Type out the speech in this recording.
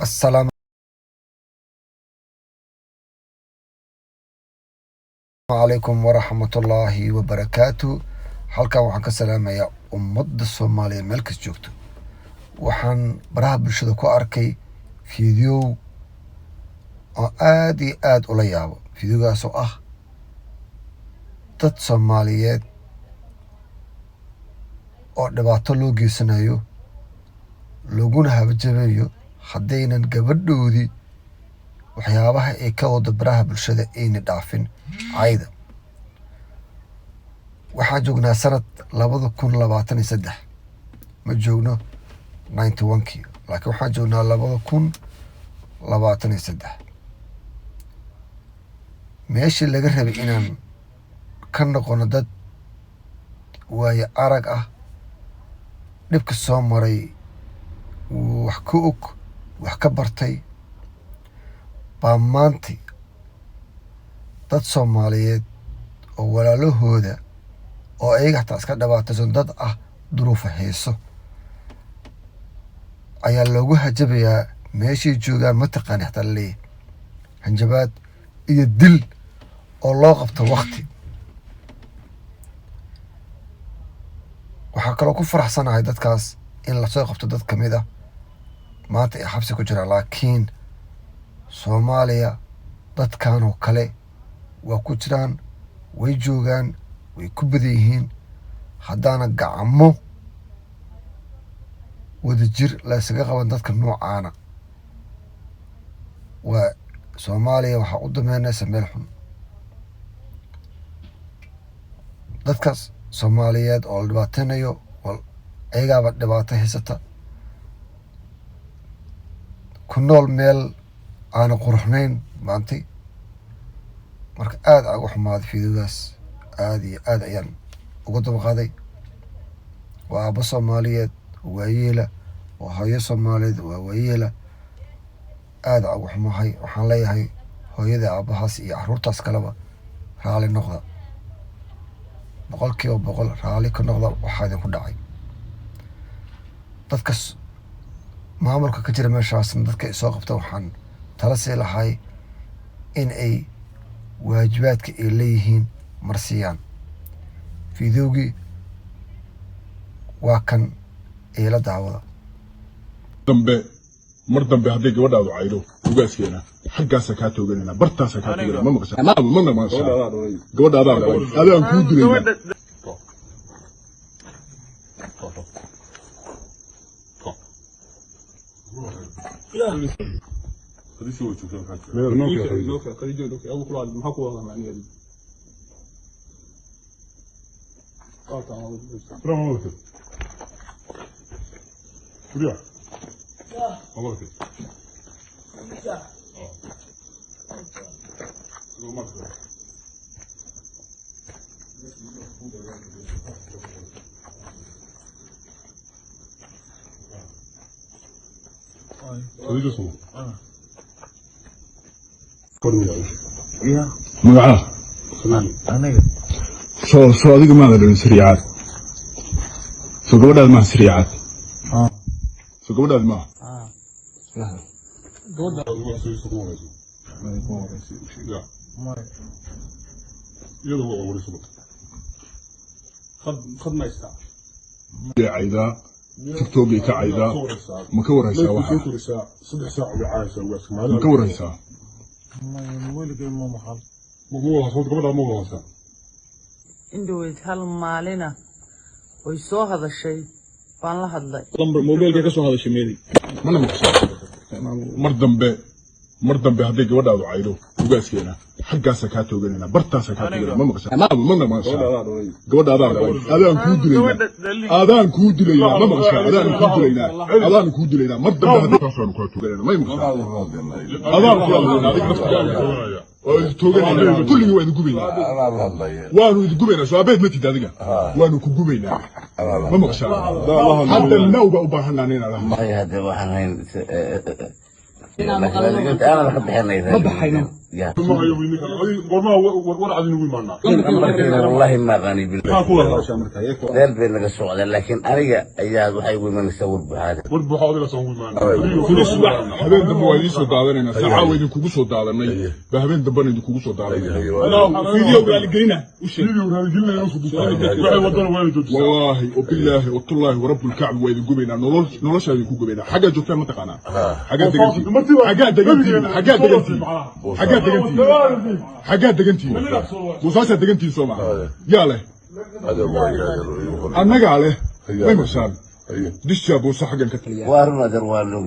Assalaamu calaykum waraxmatullaahi wabarakaatu. Halkan waxaan ka salaamayaa ummadda Soomaaliya meel kas joogto. Waxaan baraha bulshada ku arkay fiidiyow oo aada iyo aada ula yaabo, fiidiyogaas oo ah dad Soomaaliyeed oo dhibaato loo geysanayo, laguna habajabayo haddaynan gabadhoodii waxyaabaha ay ka wado baraha bulshada ayna dhaafin cayda. Waxaan joognaa sanad 2023, ma joogno 91-kii, laakiin waxaan joognaa 2023. Meeshii laga rabay inaan ka noqono dad waayo arag ah, dhibka soo maray wax ka og, wax ka bartay, baa maantay dad Soomaaliyeed oo walaalahooda oo ayaga xataa iska dhibaataysan, dad ah duruufa hayso, ayaa loogu hajabayaa meeshay joogaan, mataqaani xataa laleeyahay hanjabaad iyo dil oo loo qabto wakti. Waxaa kaloo ku faraxsanahay dadkaas in lasoo qabto, dad kamid ah maanta ay xabsi ku jiraan, laakiin Soomaaliya dadkan oo kale waa ku jiraan, way joogaan, way ku badan yihiin. Haddaana gacmo wadajir la ysaga qaban dadka noocaana, waa Soomaaliya waxaa u dameynaysa meel xun. Dadkaas Soomaaliyeed oo la dhibaateynayo ayagaaba dhibaato haysata, ku nool meel aana quruxnayn maantay. Marka aada aa uga xumaaday fiidiyowgaas, aada iyo aada ayaan uga dabaqaaday. Waa aabbo Soomaaliyeed waayeela, waa hooyo Soomaaliyeed waa waayeela. Aada uga xumahay. Waxaan leeyahay hooyada, aabbahaas iyo caruurtaas kaleba raali noqda, 100% raali ka noqda waxaa idinku dhacay. Dadka maamulka ka jira meeshaasna, dadka ay soo qabta, waxaan tala sii lahay in ay waajibaadka ay leeyihiin marsiiyaan. Fiidiyowgii waa kan, eela daawada. Dambe, mar dambe hadday gabadhaadu caydo ugaaskeena, xaggaasa kaa tooganayna, bartaasa kaa tooganayna. Ma maqashaa? Mana maqashaa? Gabadha adaa dhalay, adaan kuu dilaynaa. Magacaa soo adiga maada dhalin sariicaad? Soo gabadhaad maaha sariicaad? Soo gabadhaad maaha? Caydaa TikTokay ka caydaa, ma ka warhaysaa? Waxa ma ka warhaysaa? Indhoweyd hal maalina way soo hadashay, baan la hadlay. Mobilka ka soo hadashay meedi mana maqashaa? Mar dambe, mar dambe hadday gabadhaadu caydo ugaaskeena, xaggaasa kaa tooganayna, bartaasa kaa tooganayna. Ma maqashaa? Mana maqashaa? Gabadha adaa dhalay, adaan kuu dilaynaa, adaan kuu dilaynaa. Ma maqashaa? Adaan kuu dilaynaa, adaan kuu dilaynaa. Mar dambe hadday taasaanu kaa tooganayna, may maqashaa? Adaan kula hadlaynaa, adiga naftigaaga waa idin tooganayna, kulligii waa idin gubaynaa, waanu idin gubaynaa. Soo abeed ma tid adiga, waanu ku gubaynaa. Ma maqashaa? Hadda now baa u baahanaa inaan Maya, hadda waxaan hayn aanada ka bixinay. Ma baxayno. Yaa. Gormaa war cad inugu imaanaa? Markiina wallaahi ma aqaani. Maxaa ku wada hadashaa marka? Meel bay naga socdeen, laakiin aniga ayaa waxay ugu imanaysaa war buuxaada. War buuxa adiga soo ugu imaanaa. Habeen dambe waa idiin soo daadanaynaa. Saacaa waa idinkugu soo daadanay ba, habeen dambena idinkugu soo daadanay. Video raaligelina u sheeg. Video raaligelinaya usoo duubtaa. Waxay wadana waa inay joojisaa. Wallaahi wabilaahi watullaahi warabulkacbi, waa idin gubaynaa. Nolol noloshaa idinku gubaynaa. Xaggaa joogtaan ma taqaanaa? Xaggaa degantiin? Xaggaa degantiin? Xaggaa degantiin? Xaggaa degantiin? Xaggaa degantiin? Boosaasaa degantiin, soo maha? Yaa leh? Annagaa leh. May maqshaan dishaa boosa xaggan ka taliya. Waa run, adeer, waa log.